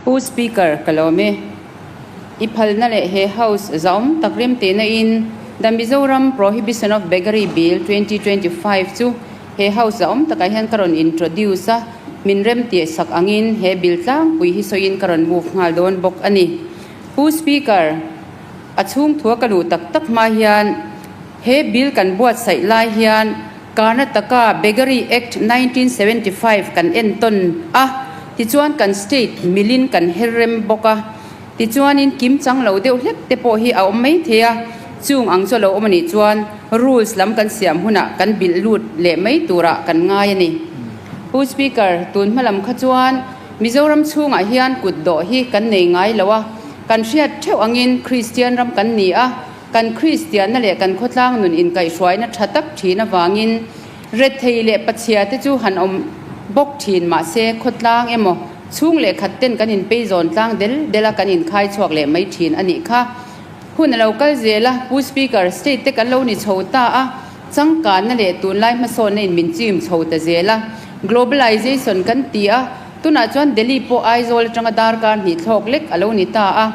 Pu Speaker, ka lawm e. I phalna leh he House zahawm tak remtehna in The Mizoram Prohibition of Beggary Bill 2025 chu he House zahawm takah hian ka rawn introduce a, min remteh sak angin he bill tlangpui hi sawiin ka rawn move nghal dawn bawk a ni. Pu Speaker, a chhung thua ka luh tak tak hma hian he bill kan buatsaih lai hian Karnataka Beggary Act 1975 kan entawn a, tichuan kan state milin kan her rem bawk a, tichuanin kim chang lo deuh hlek te pawh hi a awm mai thei a, chung ang chu a lo awm a nih chuan rules lam kan siam hunah kan bilh lut leh mai turah kan ngai a ni. Pu Speaker, tun hma lam kha chuan Mizoram chhungah hian kut dawh hi kan nei ngai lo a, kan hriat theuh angin Kristian ram kan ni a, Kan Kristianna leh kan khawtlang nun inkaihhruaina tha tak thin avangin rethei leh pachhia te chu han awm bawk thin mahse khawtlang emaw chhung leh khat ten kan inpeizawn tlang del del a kan inkhai chhuak leh mai thin a nih kha. Hun a lo kal zel a, Pu Speaker, State te kan lo ni chho ta a, changkanna leh tunlai hmasawnna in min chim chho ta zel a, Globalization kan ti a, tunah chuan Delhi pawh Aizawl atanga darkar hnih thlawk lek a lo ni ta a,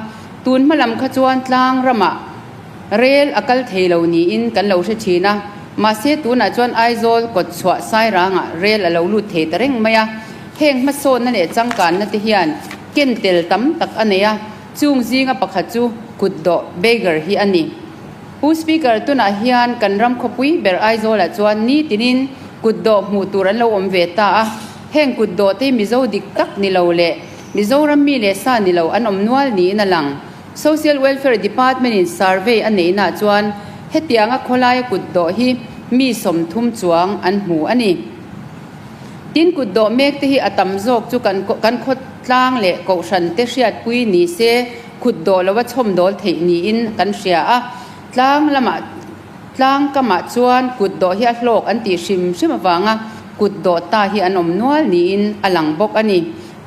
Tun hma lam kha chuan tlang ramah rel a kal thei lo niin kan lo hre thin a, mahse tunah chuan Aizawl kawt chhuah Sairangah rel a lo lut thei ta reng mai a. Heng hmasawnna leh changkanna te hian ken tel tam tak a nei a, chung zinga pakhat chu kutdawh, beggar, hi a ni. Pu Speaker, tunah hian kan ram khawpui ber Aizawlah chuan nitinin kutdawh hmuh tur an lo awm ve ta a, heng kutdawh te hi Mizo dik tak ni lo leh Mizoram mi leh sa ni lo an awm nual niin a lang. Social Welfare Department in survey a neihna ah chuan hetianga khawlaia kutdawh hi mi 30 chuang an hmu a ni. Tin kutdawh mek te hi a tam zawk chu kan kan khawtlang leh kohhran te hriatpui ni se kutdawh lova chhawmdawl theih niin kan hria a. Tlang lamah Tlang kamah chuan kutdawh hi a hlawk an tih hrim hrim avanga kutdawh ta hi an awm nual niin a lang bawk a ni.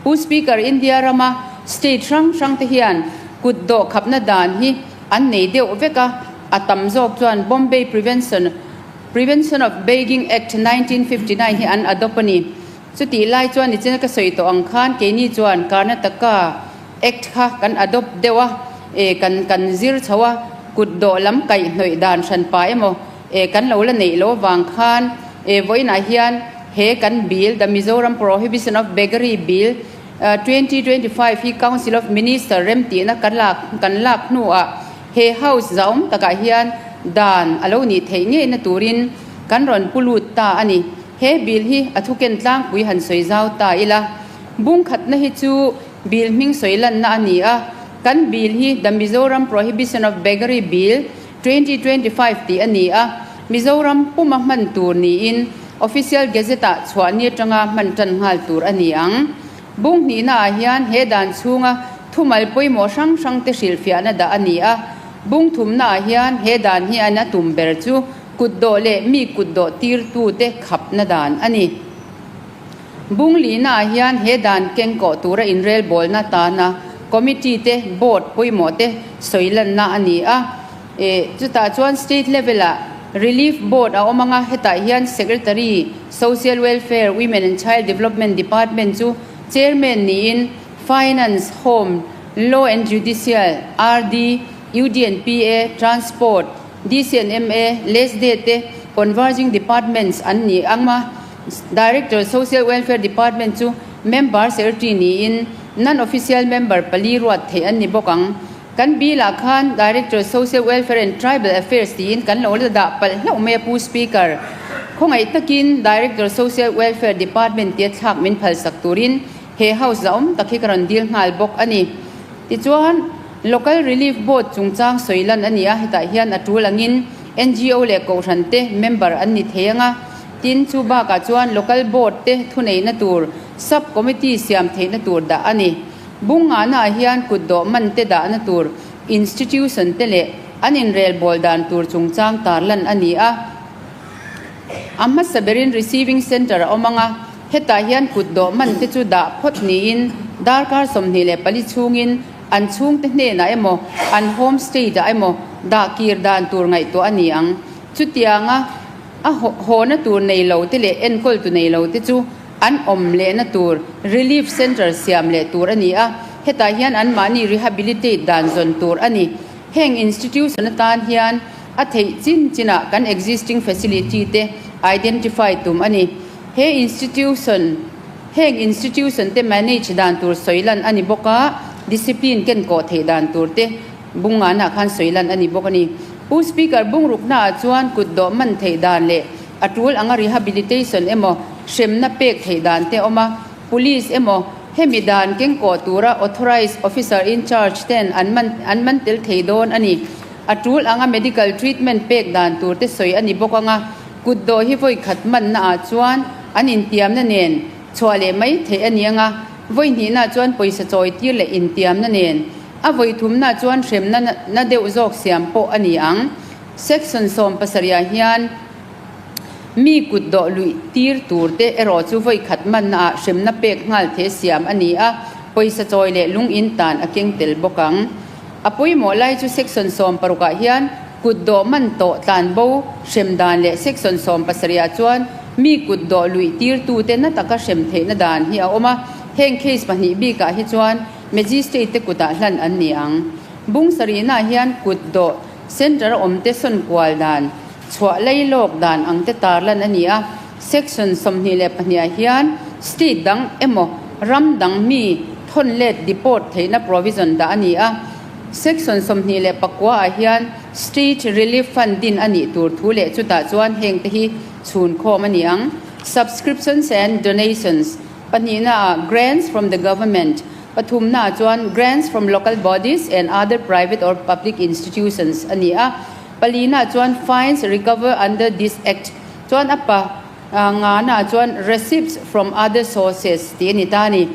Pu Speaker, India rama state hrang hrang te hian kut dawh khapna dan hi an nei deuh vek a, a tam zawk chuan Bombay Prevention Prevention of Begging Act 1959 hi an adopt a ni. Chutih lai chuan nichina ka sawi tawh ang khan keini chuan Karnataka Act kha kan adopt deuh a, e kan kan zir chho a, kut dawh lam kaihhnawih dan hranpa emaw e kan lo la neih loh avang khan e vawiinah hian He kan bill, The Mizoram Prohibition of Beggary Bill, 2025 hi Council of Minister remtihna kan lak kan lak hnuah he House zahawm takah hian dan a lo nih theih ngeina turin kan rawn pu lut ta a ni. He bill hi a thuken tlangpui han sawi zau ta ila. Bung khatna hi chu bill hming sawi lanna a ni a, kan bill hi The Mizoram Prohibition of Beggary Bill, 2025 tih a ni a, Mizoram puma hman tur niin Official Gazette-ah chhuah ni atanga hman tan nghal tur a ni ang. Bung hnihnaah hian he dan chhunga thumal pawimawh hrang hrangte hrilhfiahna dah a ni a, bung thumnaah hian he dan hi an a tum ber chu kutdawh leh mi kutdawh tirtute khapna dan a ni. Bung lihnaah hian he dan kengkawh tura inrelbawlna tana committee te, board pawimawh te sawi lanna a ni a. Chutah chuan state level-ah Relief Board a awm ang a, hetah hian Secretary, Social Welfare, Women and Child Development Department chu Chairman niin Finance, Home, Law and Judicial, RD, UD and PA, Transport, DC and MA, LESDE te converging departments an ni ang a. Director, Social Welfare Department chu Member Secretary niin Non-Official Member pali ruat theih an ni bawk ang. Kan bill-ah khan Director Social Welfare and Tribal Affairs tiin kan lo la dah palh hlauh mai a Pu Speaker. Khawngaih takin Director Social Welfare Department tia thlak min phalsak turin he House zahawm tak hi ka rawn dil nghal bawk a ni. Tichuan, Local Relief Board chungchang sawi lan a ni a, hetah hian a tul angin NGO leh Kohhran te member an ni thei ang a. Tin, chu bakah chuan Local Board te thuneihna tur Sub Committee siam theihna tur dah a ni. Bung ngahnaah hian kutdawh man te dahna tur institution te leh an inrelbawl dan tur chungchang tarlan a ni a. A hmasa berin Receiving Centre a awm ang a, hetah hian kutdawh man te chu dah phawt niin darkar 24 chhungin an chhungte hnenah emaw an home state ah emaw dah kir dan tur ngaihtuah a ni ang. Chutianga a hawna tur nei lo te leh enkawltu nei lo te chu an awm lehna tur Relief Centre siam leh tur a ni a. Hetah hian anmahni rehabilitate dan zawn tur a ni. Heng institution atan hian a theih chin chinah kan existing facility te identify tum a ni. He institution heng institution te manage dan tur sawi lan a ni bawk a, discipline ken kawh theih dan tur te bunganah khan sawi lan a ni bawk a ni. Pu Speaker bungruknaah chuan kut dawh man theih dan leh a tul anga rehabilitation emaw hremna pek theih dan te a awm a, Police emaw hemi dan kengkawh tura authorised officer in charge ten an man an man tel thei dawn a ni. A tul anga medical treatment pek dan tur te sawi a ni bawk anga kut dawh hi vawi khat manna ah chuan an intiamna nen chhuah leh mai theih a ni anga vawi hnihna chuan pawisa chawi tir leh intiamna nen a vawi thumna chuan hremna na deuh zawk siam pawh a ni ang. Section 17 ah hian Mi kut dawh luih tir tur te erawh chu vawi khat manna ah hremna pek nghal the siam a ni a, pawisa chawi leh lung in tan a keng tel bawk ang. A pawimawh lai chu section 16 ah hian kut dawh man tawh tlan bo hrem dan leh section 17 ah chuan mi kut dawh luih tir tu te na taka hrem theihna dan hi a awm a, heng case pahnih bik ah hi chuan magistrate te kut ah hlan an ni ang. Bung sarihna ah hian kut dawh centre a awm te sawn kual dan Chhuah lei lawk dan ang te tarlan a ni a, Section 22 ah hian state dang emaw ram dang mi thawn let deport theihna provision dah a ni a, Section 29 ah hian State Relief Fund din a nih tur thu leh chutah chuan heng te hi chhun khawm a ni ang, Subscriptions and Donations, pahnihna ah Grants from the Government, pathumna ah chuan Grants from Local Bodies and Other Private or Public Institutions a ni a. Palina chuan fines recover under this act chuan a pa ngana chuan receipts from other sources tih a ni ta a ni.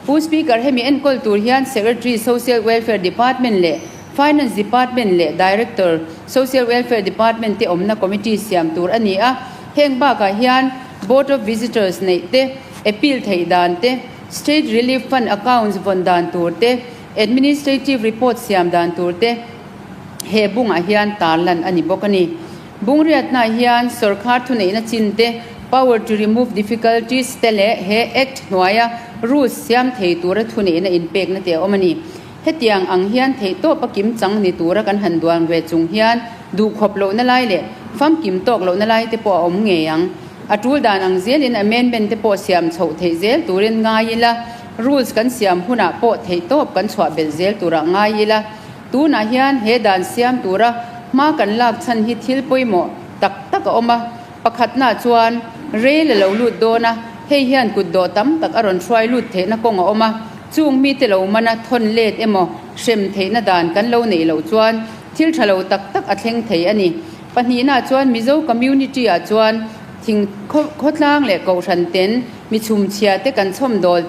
Pu Speaker hemi enkawl tur hian Secretary Social Welfare Department leh Finance Department leh Director Social Welfare Department te awmna committee siam tur a ni a. Heng bakah hian Board of Visitors neih te, appeal theih dan te, State Relief Fund accounts vawn dan tur te, Administrative report siam dan tur te, He bungah hian tarlan a ni bawk a ni. Bung riatnaah hian sawrkhar thuneihna chin te, power to remove difficulties, te leh he Act hnuaia rules siam thei tura thuneihna inpekna te a awm a ni. Hetiang ang hian theihtawp a kim chang ni tura kan han duan ve chung hian duhkhawp lohna lai leh famkim tawk lohna lai te pawh a awm ngei ang. A tul dan ang zelin amendment te pawh siam chhoh theih zel turin ngai ila, rules kan siam hunah pawh theihtawp kan chhuah belh zel turah ngai ila, Tunah hian he dan siam tura hma kan lak chhan hi thil pawimawh tak tak a awm a, pakhatnaah chuan rail a lo lut dawn a, hei hian kut dawh tam tak a rawn hruai lut theihna kawng a awm a, chung mite lo mana thawn let emaw hrem theihna dan kan lo neih loh chuan thil tha lo tak tak a thleng thei a ni. Pahnihnaah chuan Mizo community-ah chuan thing khawtlang leh kohhran ten mi chhumchhia te kan chhawmdawl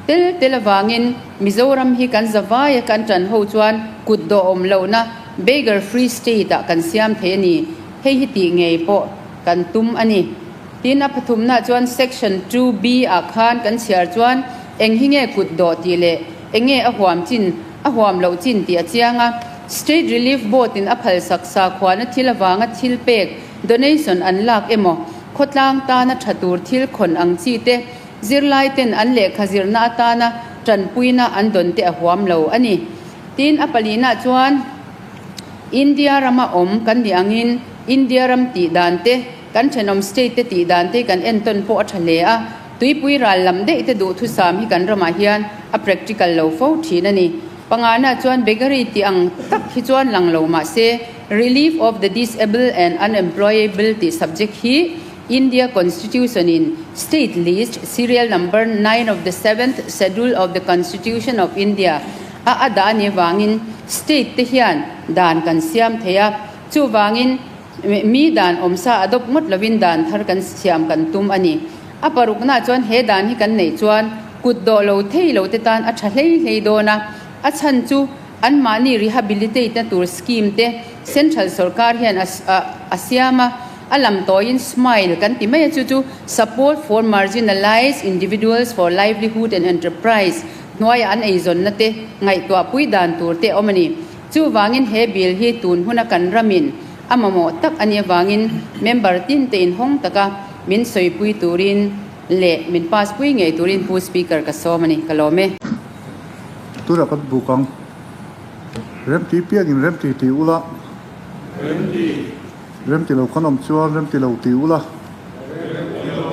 Tel tel avangin Mizoram hi kan zavai a kan tan ho chuan kut dawh awm lohna Beggar Free State ah kan siam thei a ni. Hei hi tih ngei pawh kan tum a ni. Tin a pathumna chuan Section 2B ah khan kan chhiar chuan eng hi nge kut dawh tih leh eng nge a huam chin a huam loh chin tih a chiang a. State Relief Board in a phalsak sakhuana thil avanga thil pek, donation, an lak emaw khawtlang tana tha tur thil khawn ang chi te Zirlai ten an lehkha zirna atana tanpuina an dawn te a huam lo a ni. Tin, a palina chuan India rama awm kan nih angin India ram tih dan te, kan thenawm state te tih dan te kan entawn pawh a tha hle a. Tuipui ral lam daih te duhthusam hi kan ramah hian a practical lo fo thin a ni. Pangana chuan beggary tih ang tak hi chuan lang lo mah se Relief of the Disabled and Unemployable tih subject hi India Constitution in State List Serial Number 9 of the Seventh Schedule of the Constitution of India a a dah a nih avangin State te hian dan kan siam thei a, chuvangin mi dan awmsa adopt ngawt lovin dan thar kan siam kan tum a ni. A paruknaah chuan he dan hi kan neih chuan kut dawh lo thei lo te tan a tha hlei hlei dawn a, a chhan chu anmahni rehabilitate na tur scheme te Central sorkar hian a siam a, A lam tawiin smile kan ti mai a, chu chu Support for Marginalised Individuals for Livelihood and Enterprise hnuaiah an eizawnna te ngaihtuahpui dan tur te a awm a ni. Chuvangin he bill hi tun huna kan ramin a mamawh tak a nih avangin member tin te inhawng taka min sawipui turin leh min pass pui ngei turin Pu Speaker ka sawm a ni. Ka lawm e. Tunah kan buk ang. Remti piangin remti ti ula. Remti. Remti lo kan awm chuan remti lo ti ula. Remti lo.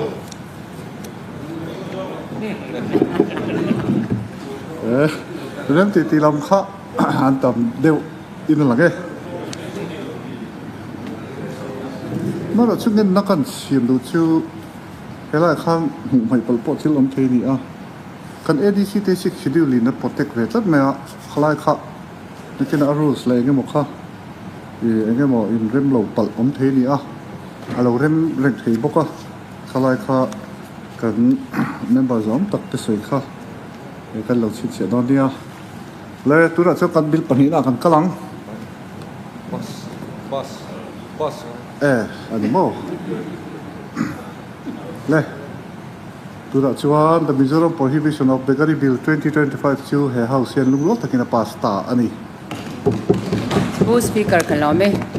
Eh, remti ti lam kha an tam deuh in a lang e. Mara chu ngenna kan siam duh chu helaiah khan hmuh hmaih palh pawh thil awm thei a ni a. Kan ADC te six schedule in a protect ve tlat mai a, khalai kha nakinah a rules leh engemaw kha ih engemaw in rem lo palh awm thei a ni a, a lo rem reng thei bawk a, khalai kha kan member zawm tak te sawi kha ih kan lo chhinchhiah dawn nia. Le tunah chuan kan bill pahnihna ah kan kal ang. Bus bus bus. E a ni maw? Le. Tunah chuan The Mizoram Prohibition of Beggary Bill 2025 chu he House hian lungrual takin a pass ta a ni. Pu Speaker kan lawm e.